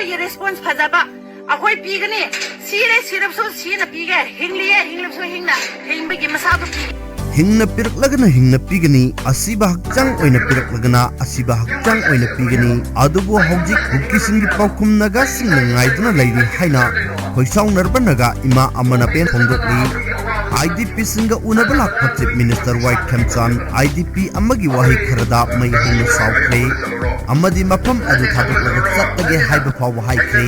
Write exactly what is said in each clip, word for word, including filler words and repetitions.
ꯑꯩꯒꯤ response ꯐꯖꯕ ꯑꯩꯈꯣꯏ ꯄꯤꯒꯅꯤ꯫ ꯁꯤꯔꯦ, ꯁꯤꯔꯕꯁꯨ ꯁꯤꯅ ꯄꯤꯒꯦ, ꯍꯤꯡꯂꯤꯌꯦ, ꯍꯤꯡꯂꯕꯁꯨ ꯍꯤꯡꯅ, ꯍꯤꯡꯕꯒꯤ ꯃꯁꯥꯗꯨ ꯄꯤꯒꯦ꯫ ꯍꯤꯡꯅ ꯄꯤꯔꯛꯂꯒꯅ ꯍꯤꯡꯅ ꯄꯤꯒꯅꯤ, ꯑꯁꯤꯕ ꯍꯛꯆꯥꯡ ꯑꯣꯏꯅ ꯄꯤꯔꯛꯂꯒꯅ ꯑꯁꯤꯕ ꯍꯛꯆꯥꯡ ꯑꯣꯏꯅ ꯄꯤꯒꯅꯤ꯫ ꯑꯗꯨꯕꯨ ꯍꯧꯖꯤꯛ ꯀꯨꯀꯤꯁꯤꯡꯒꯤ ꯄꯥꯎꯈꯨꯝ ꯅꯥꯒꯥꯁꯤꯡꯅ ꯉꯥꯏꯗꯨꯅ ꯂꯩꯔꯤ ꯍꯥꯏꯅ ꯈꯣꯏꯁꯥꯎꯅꯔꯕ ꯅꯥꯒꯥ ꯏꯃꯥ ꯑꯃꯅ ꯄꯦꯟ ꯐꯣꯡꯗꯣꯛꯂꯤ꯫ IDPꯁꯤꯡꯒ ꯎꯅꯕ ꯂꯥꯛꯄ Chief Minister ꯋꯥꯏ ꯈꯦꯝꯆꯥꯟ IDP ꯑꯃꯒꯤ ꯋꯥꯍꯩ ꯈꯔꯗ ꯃꯩ ꯍꯧꯅ ꯁꯥꯎꯈ꯭ꯔꯦ ꯑꯃꯗꯤ ꯃꯐꯝ ꯑꯗꯨ ꯊꯥꯗꯣꯛꯂꯒ ꯆꯠꯂꯒꯦ ꯍꯥꯏꯕ ꯐꯥꯎꯕ ꯍꯥꯏꯈ꯭ꯔꯦ꯫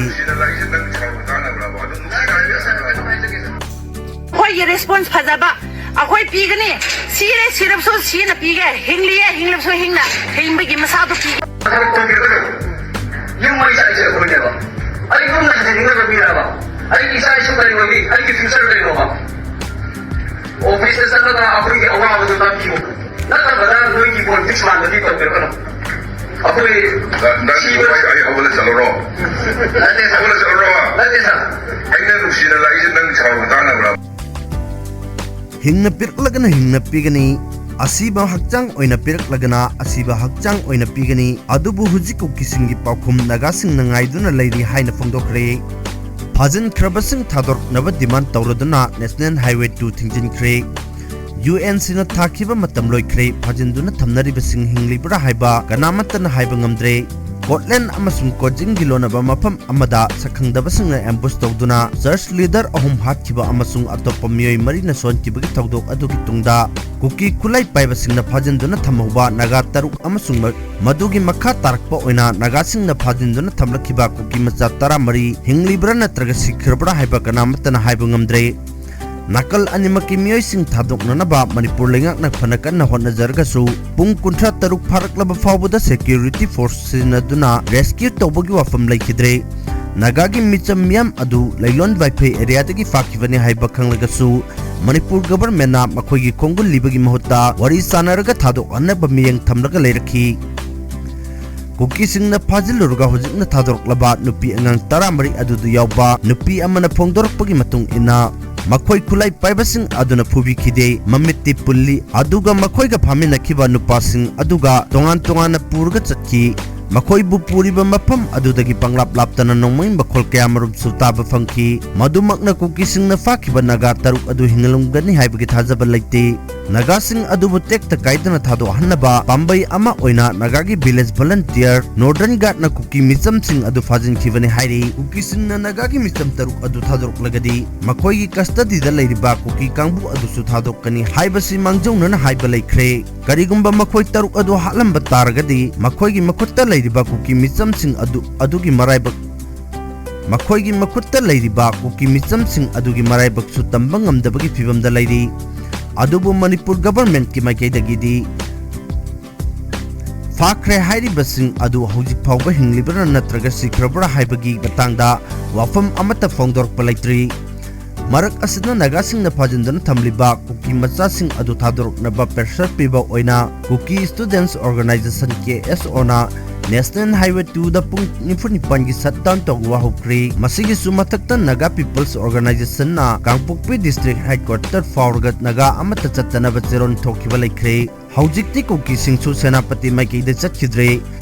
ꯑꯩꯈꯣꯏꯒꯤ response ꯐꯖꯕ ꯑꯩꯈꯣꯏ ꯄꯤꯒꯅꯤ꯫ ꯁꯤꯔꯦ, ꯁꯤꯔꯕꯁꯨ ꯁꯤꯅ ꯄꯤꯒꯦ, ꯍꯤꯡꯂꯤꯌꯦ, ꯍꯤꯡꯂꯕꯁꯨ ꯍꯤꯡꯅ, ꯍꯤꯡꯕꯒꯤ ꯃꯁꯥꯗꯨ ꯄꯤꯒꯦ꯫ ꯊꯕꯛ ꯇꯧꯕꯤꯔꯒꯅꯨ꯫ ꯌꯨꯝ ꯃꯩ ꯆꯥꯛꯏꯁꯦ ꯑꯩꯈꯣꯏꯅꯦꯕ꯫ ꯑꯩ ꯌꯨꯝꯗ ꯍꯟꯖꯤꯟꯅꯤꯡꯗꯕ ꯃꯤꯔꯕ? ꯑꯩꯒꯤ ꯏꯆꯥ ꯏꯁꯨ ꯀꯔꯤ ꯑꯣꯏꯅꯤ? ꯑꯩꯒꯤ future ꯀꯔꯤ ꯑꯣꯏꯕ? Officeꯇ ꯆꯠꯂꯒ ꯑꯩꯈꯣꯏꯒꯤ ꯑꯋꯥꯕꯗꯨ ꯇꯥꯛꯄꯤꯌꯨ꯫ ꯅꯠꯇꯕꯗ ꯅꯣꯏꯒꯤ politics ꯃꯥꯟꯕꯗꯤ ꯇꯧꯕꯤꯔꯛꯀꯅꯨ꯫ ꯑꯩꯈꯣꯏ ꯅ-, ꯅꯪ ꯁꯤꯕ ꯑꯩ, ꯑꯩ ꯍꯧꯒꯠꯂ ꯆꯠꯂꯨꯔꯣ? ꯅꯠꯇꯦ, sir꯫ ꯍꯧꯒꯠꯂ ꯆꯠꯂꯨꯔꯣ? ꯅꯠꯇꯦ, sir꯫ ꯑꯩꯅ ꯅꯨꯡꯁꯤꯅ ꯂꯥꯛꯏꯁꯦ ꯅꯪ ꯁꯥꯎꯕ ꯇꯥꯅꯕ꯭ꯔꯥ? ꯍꯤꯡꯅ ꯄꯤꯔꯛꯂꯒꯅ ꯍꯤꯡꯅ ꯄꯤꯒꯅꯤ, ꯑꯁꯤꯕ ꯍꯛꯆꯥꯡ ꯑꯣꯏꯅ ꯄꯤꯔꯛꯂꯒꯅ ꯑꯁꯤꯕ ꯍꯛꯆꯥꯡ ꯑꯣꯏꯅ ꯄꯤꯒꯅꯤ꯫ ꯑꯗꯨꯕꯨ ꯍꯧꯖꯤꯛ ꯀꯨꯀꯤꯁꯤꯡꯒꯤ ꯄꯥꯎꯈꯨꯝ ꯅꯥꯒꯥꯁꯤꯡꯅ ꯉꯥꯏꯗꯨꯅ ꯂꯩꯔꯤ ꯍꯥꯏꯅ ꯐꯣꯡꯗꯣꯛꯈ꯭ꯔꯦ꯫ ꯐꯥꯖꯤꯟꯈ꯭ꯔꯕꯁꯤꯡ ꯊꯥꯗꯣꯔꯛꯅꯕ demand ꯇꯧꯔꯗꯨꯅ National Highway two ꯊꯤꯡꯖꯤꯟꯈ꯭ꯔꯦ꯫ UNCꯅ ꯊꯥꯈꯤꯕ ꯃꯇꯝ ꯂꯣꯏꯈ꯭ꯔꯦ꯫ ꯐꯥꯖꯤꯟꯗꯨꯅ ꯊꯝꯅꯔꯤꯕꯁꯤꯡ ꯍꯤꯡꯂꯤꯕ꯭ꯔꯥ ꯍꯥꯏꯕ ꯀꯅꯥꯃꯠꯇꯅ ꯍꯥꯏꯕ ꯉꯝꯗ꯭ꯔꯦ꯫ ꯀꯣꯠꯂꯦꯟ ꯑꯃꯁꯨꯡ ꯀꯣꯖꯤꯡꯒꯤ ꯂꯣꯟꯅꯕ ꯃꯐꯝ ꯑꯃꯗ ꯁꯛꯈꯪꯗꯕꯁꯤꯡꯅ ambush ꯇꯧꯗꯨꯅ church leader ꯑꯍꯨꯝ ꯍꯥꯠꯈꯤꯕ ꯑꯃꯁꯨꯡ ꯑꯇꯣꯞꯄ ꯃꯤꯑꯣꯏ ꯃꯔꯤꯅ ꯁꯣꯟꯈꯤꯕꯒꯤ ꯊꯧꯗꯣꯛ ꯑꯗꯨꯒꯤ ꯇꯨꯡꯗ ꯀꯨꯀꯤ ꯈꯨꯠꯂꯥꯏ ꯄꯥꯏꯕꯁꯤꯡꯅ ꯐꯥꯖꯤꯟꯗꯨꯅ ꯊꯝꯍꯧꯕ ꯅꯥꯒꯥ ꯇꯔꯨꯛ ꯑꯃꯁꯨꯡ ꯃ-, ꯃꯗꯨꯒꯤ ꯃꯈꯥ ꯇꯥꯔꯛꯄ ꯑꯣꯏꯅ ꯅꯥꯒꯥꯁꯤꯡꯅ ꯐꯥꯖꯤꯟꯗꯨꯅ ꯊꯝꯂꯛꯈꯤꯕ ꯀꯨꯀꯤ ꯃꯆꯥ ꯇꯔꯥꯃꯔꯤ ꯍꯤꯡꯂꯤꯕ꯭ꯔꯥ ꯅꯠꯇ꯭ꯔꯒ ꯁꯤꯈ꯭ꯔꯕ꯭ꯔꯥ ꯍꯥꯏꯕ ꯀꯅꯥꯃꯠꯇꯅ ꯍꯥꯏꯕ ꯉꯝꯗ꯭ꯔꯦ꯫ ꯅꯥꯀꯜ ꯑꯅꯤꯃꯛꯀꯤ ꯃꯤꯑꯣꯏꯁꯤꯡ ꯊꯥꯗꯣꯛꯅꯅꯕ ꯃꯅꯤꯄꯨꯔ ꯂꯩꯉꯥꯛꯅ ꯐꯅ ꯀꯟꯅ ꯍꯣꯠꯅꯖꯔꯒꯁꯨ, ꯄꯨꯡ ꯀꯨꯟꯊ꯭ꯔꯥ ꯇꯔꯨꯛ ꯐꯥꯔꯛꯂꯕ ꯐꯥꯎꯕꯗ security force ꯁꯤꯖꯤꯟꯅꯗꯨꯅ rescue ꯇꯧꯕꯒꯤ ꯋꯥꯐꯝ ꯂꯩꯈꯤꯗ꯭ꯔꯦ꯫ ꯅꯥꯒꯥꯒꯤ ꯃꯤꯆꯝ ꯃꯤꯌꯥꯝ ꯑꯗꯨ ꯂꯩꯂꯣꯟ ꯋꯥꯏꯐꯩ areaꯗꯒꯤ ꯐꯥꯈꯤꯕꯅꯤ ꯍꯥꯏꯕ ꯈꯪꯂꯒꯁꯨ, ꯃꯅꯤꯄꯨꯔ governmentꯅ ꯃꯈꯣꯏꯒꯤ ꯈꯣꯡꯒꯨꯜ ꯂꯤꯕꯒꯤ ꯃꯍꯨꯠꯇ ꯋꯥꯔꯤ ꯁꯥꯅꯔꯒ ꯊꯥꯗꯣꯛꯍꯟꯅꯕ ꯃꯤꯠꯌꯦꯡ ꯊꯝꯂꯒ ꯂꯩꯔꯛꯈꯤ꯫ ꯀꯨꯀꯤꯁꯤꯡꯅ ꯐꯥꯖꯤꯜꯂꯨꯔꯒ ꯍꯧꯖꯤꯛꯅ ꯊꯥꯗꯣꯔꯛꯂꯕ ꯅꯨꯄꯤ ꯑꯉꯥꯡ ꯇꯔꯥꯃꯔꯤ ꯑꯗꯨꯗ ꯌꯥꯎꯕ ꯅꯨꯄꯤ ꯑꯃꯅ ꯐꯣꯡꯗꯣꯔꯛꯄꯒꯤ ꯃꯇꯨꯡ ꯏꯟꯅ, ꯃꯈꯣꯏ ꯈꯨꯠꯂꯥꯏ ꯄꯥꯏꯕꯁꯤꯡ ꯑꯗꯨꯅ ꯐꯨꯕꯤꯈꯤꯗꯦ, ꯃꯃꯤꯠꯇꯤ ꯄꯨꯜꯂꯤ, ꯑꯗꯨꯒ ꯃꯈꯣꯏꯒ ꯐꯥꯃꯤꯟꯅꯈꯤꯕ ꯅꯨꯄꯥꯁꯤꯡ ꯑꯗꯨꯒ ꯇꯣꯉꯥꯟ ꯇꯣꯉꯥꯟꯅ ꯄꯨꯔꯒ ꯆꯠꯈꯤ꯫ ꯃꯈꯣꯏꯕꯨ ꯄꯨꯔꯤꯕ ꯃꯐꯝ ꯑꯗꯨꯗꯒꯤ ꯄꯪꯂꯥꯞ ꯂꯥꯞꯇꯅ ꯅꯣꯡꯃꯩ ꯃꯈꯣꯜ ꯀꯌꯥꯃꯔꯨꯝꯁꯨ ꯇꯥꯕ ꯐꯪꯈꯤ꯫ ꯃꯗꯨꯃꯛꯅ ꯀꯨꯀꯤꯁꯤꯡꯅ ꯐꯥꯈꯤꯕ ꯅꯥꯒꯥ ꯇꯔꯨꯛ ꯑꯗꯨ ꯍꯤꯡꯂꯝꯒꯅꯤ ꯍꯥꯏꯕꯒꯤ ꯊꯥꯖꯕ ꯂꯩꯇꯦ꯫ ꯅꯥꯒꯥꯁꯤꯡ ꯑꯗꯨꯕꯨ ꯇꯦꯛꯇ ꯀꯥꯏꯗꯅ ꯊꯥꯗꯣꯛꯍꯟꯅꯕ ꯄꯥꯝꯕꯩ ꯑꯃ ꯑꯣꯏꯅ ꯅꯥꯒꯥꯒꯤ village volunteer Northern Guardꯅ ꯀꯨꯀꯤ ꯃꯤꯆꯝꯁꯤꯡ ꯑꯗꯨ ꯐꯥꯖꯤꯟꯈꯤꯕꯅꯤ ꯍꯥꯏꯔꯤ꯫ ꯀꯨꯀꯤꯁꯤꯡꯅ ꯅꯥꯒꯥꯒꯤ ꯃꯤꯆꯝ ꯇꯔꯨꯛ ꯑꯗꯨ ꯊꯥꯗꯣꯔꯛꯂꯒꯗꯤ ꯃꯈꯣꯏꯒꯤ custodyꯗ ꯂꯩꯔꯤꯕ ꯀꯨꯀꯤ ꯀꯥꯡꯕꯨ ꯑꯗꯨꯁꯨ ꯊꯥꯗꯣꯛꯀꯅꯤ ꯍꯥꯏꯕꯁꯤ ꯃꯥꯡꯖꯧꯅꯅ ꯍꯥꯏꯕ ꯂꯩꯈ꯭ꯔꯦ꯫ ꯀꯔꯤꯒꯨꯝꯕ ꯃꯈꯣꯏ ꯇꯔꯨꯛ ꯑꯗꯨ ꯍꯥꯠꯂꯝꯕ ꯇꯥꯔꯒꯗꯤ ꯃꯈꯣꯏꯒꯤ ꯃꯈꯨꯠꯇ ꯂꯩꯔꯤꯕ ꯀꯨꯀꯤ ꯃꯤꯆꯝꯁꯤꯡ ꯑꯗꯨ, ꯑꯗꯨꯒꯤ ꯃꯔꯥꯏꯕꯛ, ꯃꯈꯣꯏꯒꯤ ꯃꯈꯨꯠꯇ ꯂꯩꯔꯤꯕ ꯀꯨꯀꯤ ꯃꯤꯆꯝꯁꯤꯡ ꯑꯗꯨꯒꯤ ꯃꯔꯥꯏꯕꯛꯁꯨ ꯇꯝꯕ ꯉꯝꯗꯕꯒꯤ ꯐꯤꯕꯝꯗ ꯂꯩꯔꯤ꯫ ꯑꯗꯨꯕꯨ ꯃꯅꯤꯄꯨꯔ governmentꯀꯤ ꯃꯥꯏꯀꯩꯗꯒꯤꯗꯤ ꯐꯥꯈ꯭ꯔꯦ ꯍꯥꯏꯔꯤꯕꯁꯤꯡ ꯑꯗꯨ ꯍꯧꯖꯤꯛ ꯐꯥꯎꯕ ꯍꯤꯡꯂꯤꯕ꯭ꯔꯥ ꯅꯠꯇ꯭ꯔꯒ ꯁꯤꯈ꯭ꯔꯕ꯭ꯔꯥ ꯍꯥꯏꯕꯒꯤ ꯃꯇꯥꯡꯗ ꯋꯥꯐꯝ ꯑꯃꯠꯇ ꯐꯣꯡꯗꯣꯔꯛꯄ ꯂꯩꯇ꯭ꯔꯤ꯫ ꯃꯔꯛ ꯑꯁꯤꯗ ꯅꯥꯒꯥꯁꯤꯡꯅ ꯐꯥꯖꯤꯟꯗꯨꯅ ꯊꯝꯂꯤꯕ ꯀꯨꯀꯤ ꯃꯆꯥꯁꯤꯡ ꯑꯗꯨ ꯊꯥꯗꯣꯔꯛꯅꯕ pressure ꯄꯤꯕ ꯑꯣꯏꯅ Kuki Students Organisation, KSOꯅ National Highway twoꯗ ꯄꯨꯡ ꯅꯤꯐꯨ ꯅꯤꯄꯥꯟꯒꯤ shutdown ꯇꯧꯕ ꯍꯧꯈ꯭ꯔꯦ꯫ ꯃꯁꯤꯒꯤꯁꯨ ꯃꯊꯛꯇ Naga People's Organizationꯅ ꯀꯥꯡꯄꯣꯛꯄꯤ district headquarter ꯐꯥꯎꯔꯒ ꯅꯥꯒꯥ ꯑꯃꯠꯇ ꯆꯠꯇꯅꯕ ꯆꯦꯔꯣꯟ ꯊꯣꯛꯈꯤꯕ ꯂꯩꯈ꯭ꯔꯦ꯫ ꯍꯧꯖꯤꯛꯇꯤ ꯀꯨꯀꯤꯁꯤꯡꯁꯨ ꯁꯦꯅꯥꯄꯇꯤ ꯃꯥꯏꯀꯩꯗ ꯆꯠꯈꯤꯗ꯭ꯔꯦ꯫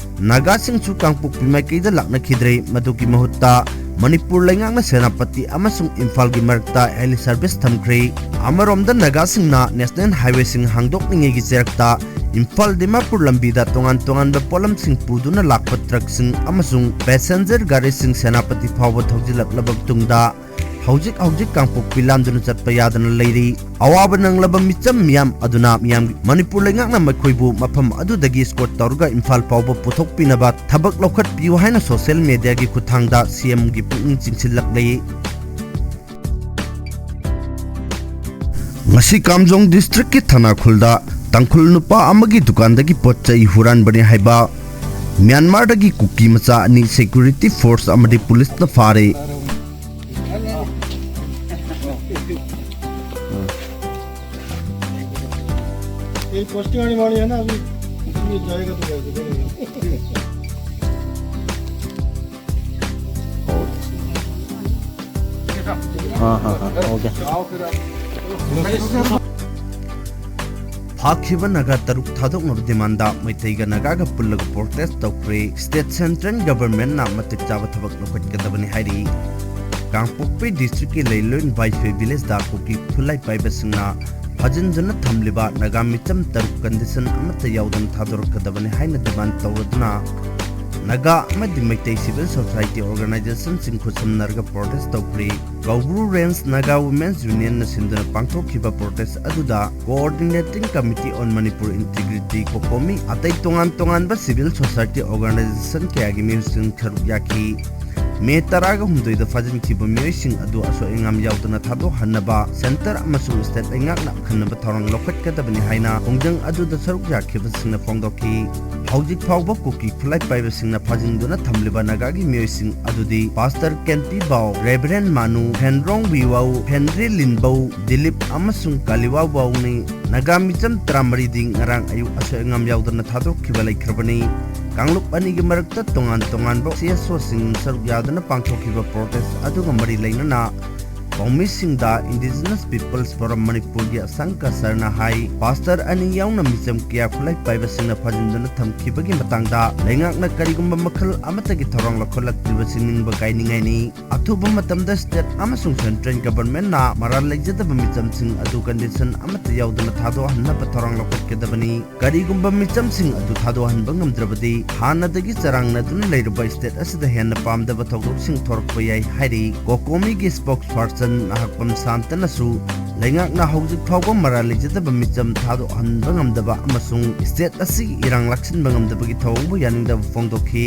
ꯅꯥꯒꯥꯁꯤꯡꯁꯨ ꯀꯥꯡꯄꯣꯛꯄꯤ ꯃꯥꯏꯀꯩꯗ ꯂꯥꯛꯅꯈꯤꯗ꯭ꯔꯦ꯫ ꯃꯗꯨꯒꯤ ꯃꯍꯨꯠꯇ ꯃꯅꯤꯄꯨꯔ ꯂꯩꯉꯥꯛꯅ ꯁꯦꯅꯥꯄꯇꯤ ꯑꯃꯁꯨꯡ ꯏꯝꯐꯥꯜꯒꯤ ꯃꯔꯛꯇ heli service ꯊꯝꯈ꯭ꯔꯦ꯫ ꯑꯃꯔꯣꯝꯗ ꯅꯥꯒꯥꯁꯤꯡꯅ national highwayꯁꯤꯡ ꯍꯥꯡꯗꯣꯛꯂꯤꯉꯩꯒꯤ ꯆꯩꯔꯛꯇ ꯏꯝꯐꯥꯜ ꯗꯤꯃꯥꯄꯨꯔ ꯂꯝꯕꯤꯗ ꯇꯣꯉꯥꯟ ꯇꯣꯉꯥꯟꯕ ꯄꯣꯠꯂꯝꯁꯤꯡ ꯄꯨꯗꯨꯅ ꯂꯥꯛꯄ truckꯁꯤꯡ ꯑꯃꯁꯨꯡ passenger ꯒꯥꯔꯤꯁꯤꯡ ꯁꯦꯅꯥꯄꯇꯤ ꯐꯥꯎꯕ ꯊꯧꯖꯤꯜꯂꯛꯂꯕ ꯃꯇꯨꯡꯗ ꯍꯧꯖꯤꯛ ꯍꯧꯖꯤꯛ ꯀꯥꯡꯄꯣꯛꯄꯤ ꯂꯥꯟꯗꯨꯅ ꯆꯠꯄ ꯌꯥꯗꯅ ꯂꯩꯔꯤ꯫ ꯑꯋꯥꯕ ꯅꯪꯂꯕ ꯃꯤꯆꯝ ꯃꯤꯌꯥꯝ ꯑꯗꯨꯅ ꯃꯤꯌꯥꯝ, ꯃꯅꯤꯄꯨꯔ ꯂꯩꯉꯥꯛꯅ ꯃꯈꯣꯏꯕꯨ ꯃꯐꯝ ꯑꯗꯨꯗꯒꯤ escort ꯇꯧꯔꯒ ꯏꯝꯐꯥꯜ ꯐꯥꯎꯕ ꯄꯨꯊꯣꯛꯄꯤꯅꯕ ꯊꯕꯛ ꯂꯧꯈꯠꯄꯤꯌꯨ ꯍꯥꯏꯅ social mediaꯒꯤ ꯈꯨꯠꯊꯥꯡꯗ CMꯒꯤ ꯄꯨꯛꯅꯤꯡ ꯆꯤꯡꯁꯤꯜꯂꯛꯂꯤ꯫ ꯉꯁꯤ ꯀꯥꯝꯖꯣꯡ districtꯀꯤ ꯊꯅꯥꯈꯨꯜꯗ ꯇꯥꯡꯈꯨꯜ ꯅꯨꯄꯥ ꯑꯃꯒꯤ ꯗꯨꯀꯥꯟꯗꯒꯤ ꯄꯣꯠ ꯆꯩ ꯍꯨꯔꯥꯟꯕꯅꯤ ꯍꯥꯏꯕ ꯃ꯭ꯌꯥꯟꯃꯥꯔꯗꯒꯤ ꯀꯨꯀꯤ ꯃꯆꯥ ꯑꯅꯤ security force ꯑꯃꯗꯤ ꯄꯨꯂꯤꯁꯅ ꯐꯥꯔꯦ꯫ ये पोस्टिंग आने वाली है ना, अभी इसलिए जाएगा तो जाएगा। हाँ, हाँ, हाँ, हो गया। ꯍꯥꯠꯈꯤꯕ ꯅꯥꯒꯥ ꯇꯔꯨꯛ ꯊꯥꯗꯣꯛꯅꯕ ꯗꯤꯃꯥꯟꯗ ꯃꯩꯇꯩꯒ ꯅꯥꯒꯥꯒ ꯄꯨꯜꯂꯒ ꯄ꯭ꯔꯣꯇꯦꯁ ꯇꯧꯈ꯭ꯔꯦ꯫ ꯁ꯭ꯇꯦꯠ ꯁꯦꯟꯇ꯭ꯔꯦꯜ ꯒꯚꯔꯟꯃꯦꯟꯠꯅ ꯃꯇꯤꯛ ꯆꯥꯕ ꯊꯕꯛ ꯂꯧꯈꯠꯀꯗꯕꯅꯤ ꯍꯥꯏꯔꯤ꯫ ꯀꯥꯡꯄꯣꯛꯄꯤ ꯗꯤꯁꯇ꯭ꯔꯤꯛꯀꯤ ꯂꯩꯂꯣꯏ ꯚꯥꯏꯐꯩ ꯚꯤꯂꯦꯖꯇ ꯀꯨꯀꯤ ꯈꯨꯠꯂꯥꯏ ꯄꯥꯏꯕꯁꯤꯡꯅ ꯐꯥꯖꯤꯟꯗꯨꯅ ꯊꯝꯂꯤꯕ ꯅꯥꯒꯥ ꯃꯤꯆꯝ ꯇꯔꯨꯛ ꯀꯟꯗꯤꯁꯟ ꯑꯃꯠꯇ ꯌꯥꯎꯗꯅ ꯊꯥꯗꯣꯔꯛꯀꯗꯕꯅꯤ ꯍꯥꯏꯅ ꯗꯤꯃꯥꯟ ꯇꯧꯔꯗꯨꯅ ꯅꯥꯒꯥ ꯑꯃꯗꯤ ꯃꯩꯇꯩ ꯁꯤꯚꯤꯜ ꯁꯣꯁꯥꯏꯇꯤ ꯑꯣꯔꯒꯅꯥꯏꯖꯦꯁꯟꯁꯤꯡ ꯈꯨꯠꯁꯝꯅꯔꯒ ꯄ꯭ꯔꯣꯇꯦꯁ ꯇꯧꯈ꯭ꯔꯤ꯫ ꯀꯧꯕ꯭ꯔꯨ ꯔꯦꯟꯖ ꯅꯥꯒꯥ ꯋꯨꯃꯦꯟꯁ ꯌꯨꯅꯤꯌꯟꯅ ꯁꯤꯟꯗꯨꯅ ꯄꯥꯡꯊꯣꯛꯈꯤꯕ ꯄ꯭ꯔꯣꯇꯦꯁ ꯑꯗꯨꯗ Coordinating Committee on Manipur Integrity, ꯀꯣꯀꯣꯃꯤ, ꯑꯇꯩ ꯇꯣꯉꯥꯟ ꯇꯣꯉꯥꯟꯕ ꯁꯤꯚꯤꯜ ꯁꯣꯁꯥꯏꯇꯤ ꯑꯣꯔꯒꯅꯥꯏꯖꯦꯁꯟ ꯀꯌꯥꯒꯤ ꯃꯤꯑꯣꯏꯁꯤꯡ ꯁꯔꯨꯛ ꯌꯥꯈꯤ꯫ ꯃꯦ ꯇꯔꯥꯒ ꯍꯨꯝꯗꯣꯏꯗ ꯐꯥꯖꯤꯟꯈꯤꯕ ꯃꯤꯑꯣꯏꯁꯤꯡ ꯑꯗꯨ ꯑꯁꯣꯏ ꯑꯉꯥꯝ ꯌꯥꯎꯗꯅ ꯊꯥꯗꯣꯛꯍꯟꯅꯕ ꯁꯦꯟꯇꯔ ꯑꯃꯁꯨꯡ ꯁ꯭ꯇꯦꯠ ꯂꯩꯉꯥꯛꯅ ꯑꯈꯟꯅꯕ ꯊꯧꯔꯥꯡ ꯂꯧꯈꯠꯀꯗꯕꯅꯤ ꯍꯥꯏꯅ ꯈꯣꯡꯖꯪ ꯑꯗꯨꯗ ꯁꯔꯨꯛ ꯌꯥꯈꯤꯕꯁꯤꯡꯅ ꯐꯣꯡꯗꯣꯛꯈꯤ꯫ ꯍꯧꯖꯤꯛ ꯐꯥꯎꯕ ꯀꯨꯀꯤ ꯈꯨꯠꯂꯥꯏ ꯄꯥꯏꯕꯁꯤꯡꯅ ꯐꯥꯖꯤꯟꯗꯨꯅ ꯊꯝꯂꯤꯕ ꯅꯥꯒꯥꯒꯤ ꯃꯤꯑꯣꯏꯁꯤꯡ ꯑꯗꯨꯗꯤ ꯄꯥꯁꯇꯔ ꯀꯦꯟꯄꯤ ꯕꯥꯎ, ꯔꯦꯚꯔꯦꯟ ꯃꯥꯅꯨ, ꯐꯦꯟꯗ꯭ꯔꯣꯡ ꯋꯤꯋꯥꯎ, ꯍꯦꯟꯔꯤ ꯂꯤꯟꯕꯧ, ꯗꯤꯂꯤꯞ ꯑꯃꯁꯨꯡ ꯀꯥꯂꯤꯋꯥ ꯕꯥꯎꯅꯤ꯫ ꯅꯥꯒꯥ ꯃꯤꯆꯝ ꯇꯔꯥꯃꯔꯤꯗꯤ ꯉꯔꯥꯡ ꯑꯌꯨꯛ ꯑꯁꯣꯏ ꯑꯉꯥꯝ ꯌꯥꯎꯗꯅ ꯊꯥꯗꯣꯛꯈꯤꯕ ꯂꯩꯈ꯭ꯔꯕꯅꯤ꯫ ꯀꯥꯡꯂꯨꯞ ꯑꯅꯤꯒꯤ ꯃꯔꯛꯇ ꯇꯣꯉꯥꯟ ꯇꯣꯉꯥꯟꯕ ꯁꯤ ꯑꯦꯁ ꯑꯣꯁꯤꯡ ꯁꯔꯨꯛ ꯌꯥꯗꯨꯅ ꯄꯥꯡꯊꯣꯛꯈꯤꯕ ꯄ꯭ꯔꯣꯇꯦꯁ ꯑꯗꯨꯒ ꯃꯔꯤ ꯂꯩꯅꯅ ꯄꯥꯎꯃꯤꯁꯤꯡꯗ Indigenous People's Forum ꯃꯅꯤꯄꯨꯔꯒꯤ ꯑꯁꯪꯀ ꯁꯔꯅ ꯍꯥꯏ, ꯄꯥꯁꯇꯔ ꯑꯅꯤ ꯌꯥꯎꯅ ꯃꯤꯆꯝ ꯀꯌꯥ ꯈꯨꯠꯂꯥꯏ ꯄꯥꯏꯕꯁꯤꯡꯅ ꯐꯥꯖꯤꯟꯗꯨꯅ ꯊꯝꯈꯤꯕꯒꯤ ꯃꯇꯥꯡꯗ ꯂꯩꯉꯥꯛꯅ ꯀꯔꯤꯒꯨꯝꯕ ꯃꯈꯜ ꯑꯃꯠꯇꯒꯤ ꯊꯧꯔꯥꯡ ꯂꯧꯈꯠꯂꯛꯇ꯭ꯔꯤꯕꯁꯤ ꯅꯤꯡꯕ ꯀꯥꯏꯅꯤꯡꯉꯥꯏꯅꯤ꯫ ꯑꯊꯨꯕ ꯃꯇꯝꯗ ꯁ꯭ꯇꯦꯠ ꯑꯃꯁꯨꯡ ꯁꯦꯟꯇ꯭ꯔꯦꯜ ꯒꯚꯔꯟꯃꯦꯟꯠꯅ ꯃꯔꯥꯜ ꯂꯩꯖꯗꯕ ꯃꯤꯆꯝꯁꯤꯡ ꯑꯗꯨ ꯀꯟꯗꯤꯁꯟ ꯑꯃꯠꯇ ꯌꯥꯎꯗꯅ ꯊꯥꯗꯣꯛꯍꯟꯅꯕ ꯊꯧꯔꯥꯡ ꯂꯧꯈꯠꯀꯗꯕꯅꯤ꯫ ꯀꯔꯤꯒꯨꯝꯕ ꯃꯤꯆꯝꯁꯤꯡ ꯑꯗꯨ ꯊꯥꯗꯣꯛꯍꯟꯕ ꯉꯝꯗ꯭ꯔꯕꯗꯤ ꯍꯥꯟꯅꯗꯒꯤ ꯆꯔꯥꯡꯅꯗꯨꯅ ꯂꯩꯔꯕ ꯁ꯭ꯇꯦꯠ ꯑꯁꯤꯗ ꯍꯦꯟꯅ ꯄꯥꯝꯗꯕ ꯊꯧꯗꯣꯛꯁꯤꯡ ꯊꯣꯔꯛꯄ ꯌꯥꯏ ꯍꯥꯏꯔꯤ꯫ ꯀꯣꯀꯣꯃꯤꯒꯤ ꯁ꯭ꯄꯣꯛꯁ ꯄꯔꯁꯟ ꯅꯍꯥꯛꯄꯝ ꯁꯥꯟꯇꯅꯁꯨ ꯂꯩꯉꯥꯛꯅ ꯍꯧꯖꯤꯛ ꯐꯥꯎꯕ ꯃꯔꯥꯜ ꯂꯩꯖꯗꯕ ꯃꯤꯆꯝ ꯊꯥꯗꯣꯛꯍꯟꯕ ꯉꯝꯗꯕ ꯑꯃꯁꯨꯡ ꯁ꯭ꯇꯦꯠ ꯑꯁꯤꯒꯤ ꯏꯔꯥꯡ ꯂꯥꯛꯁꯤꯟꯕ ꯉꯝꯗꯕꯒꯤ ꯊꯧꯑꯣꯡꯕꯨ ꯌꯥꯅꯤꯡꯗꯕ ꯐꯣꯡꯗꯣꯛꯈꯤ꯫